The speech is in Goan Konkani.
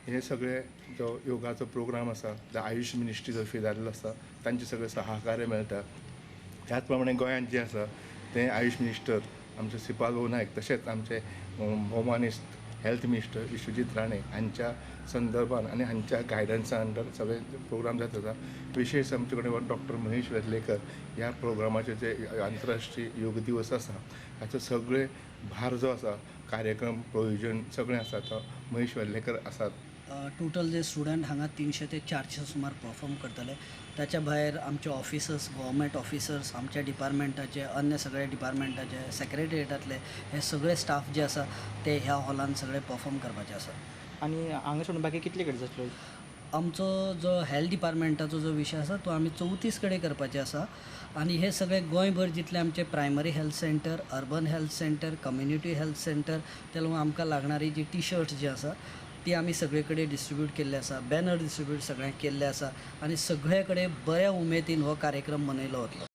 हे सगळे जो योगाचो प्रोग्राम आसा, जो आयुश मिनिस्ट्री जो जाल्लो आसा, तांचे सगळे सहकार्य मेळटा. त्याच प्रमाणे गोंयांत जें आसा तें आयुश मिनिस्टर आमचे श्रीपाद भाऊ नायक, तशेंच आमचे भोवमानेस्त हेल्थ मिनिस्टर विश्वजीत राणे हांच्या संदर्भान आनी हांच्या गायडन्सा अंडर सगळे प्रोग्राम जात आसा. विशेश आमचे कडेन डॉक्टर महेश वेर्लेकर ह्या प्रोग्रामाचे जे आंतरराष्ट्रीय योग दिवस आसा हाचो सगळे भार जो आसा, कार्यक्रम प्रोविजन सगळें आसा, तो महेश वेर्लेकर आसात. टोटल जे स्टुडंट हांगा 300 ते 400 सुमार परफॉर्म करतले. ताच्या भायर आमचे ऑफिसर्स, गव्हर्मेंट ऑफिसर्स, आमच्या डिपार्टमेंटाचे, अन्य सगळे डिपार्टमेंटाचे, सेक्रेटेरिएटांतले हे सगळे स्टाफ जे आसा ते ह्या हॉलान सगळे परफॉर्म करपाचे आसा. आनी हांगा सोडून बाकी कितले कडेन जातलो? आमचो जो हेल्थ डिपार्टमेंटाचो जो विशय आसा तो आमी 34 कडेन करपाचे आसा आनी हे सगळे गोंयभर जितले आमचे primary health centre, urban health centre, community health centre, ते लागून आमकां लागणारी जी टी शर्ट्स जी आसा ती आमी सगळे कडेन डिस्ट्रिब्यूट केल्ले आसा, बॅनर डिस्ट्रिब्यूट सगळ्यांक केल्ले आसा आनी सगळे कडेन बऱ्या उमेदीन हो कार्यक्रम मनयलो वतलो.